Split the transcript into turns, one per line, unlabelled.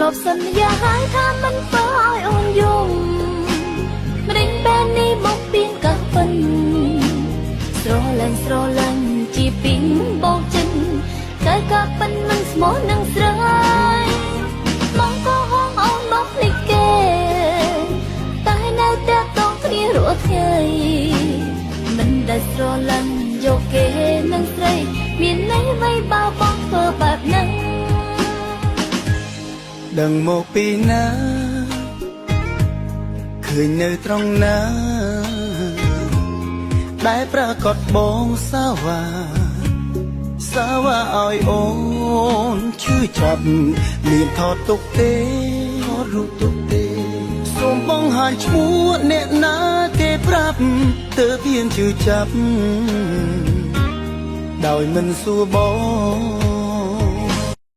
ធ្លាប់សន្យាហើយថាមិនធ្វើឲ្យអូនយំម្ដេចពេលនេះមកពីងកាពិនស្រឡាញ់ស្រឡាញ់ជាពីងបោកចិនតែកាពិនមិនស្មោះនឹងស្រីមកក៏ហងអូនមកភ្លេចគេតែនៅតែតងគ្នារាល់ថ្ងៃមិនដែលស្រឡាញ់យកគេនឹងស្រីមានន័យអ្វីបើបងធ្វើបែបហ្នឹង
ដឹងមកពីណាឃើញនៅត្រង់ណា ដែលប្រកាសបងសាវ៉ាសាវ៉ាឲ្យអូនឈឺចាប់មានថតទុកទេថតរូបទុកទេសូមបង្ហាញឈ្មោះអ្នកណាគេប្រាប់ទើបហ៊ានឈឺចាប់ដោយមិនសួរបង។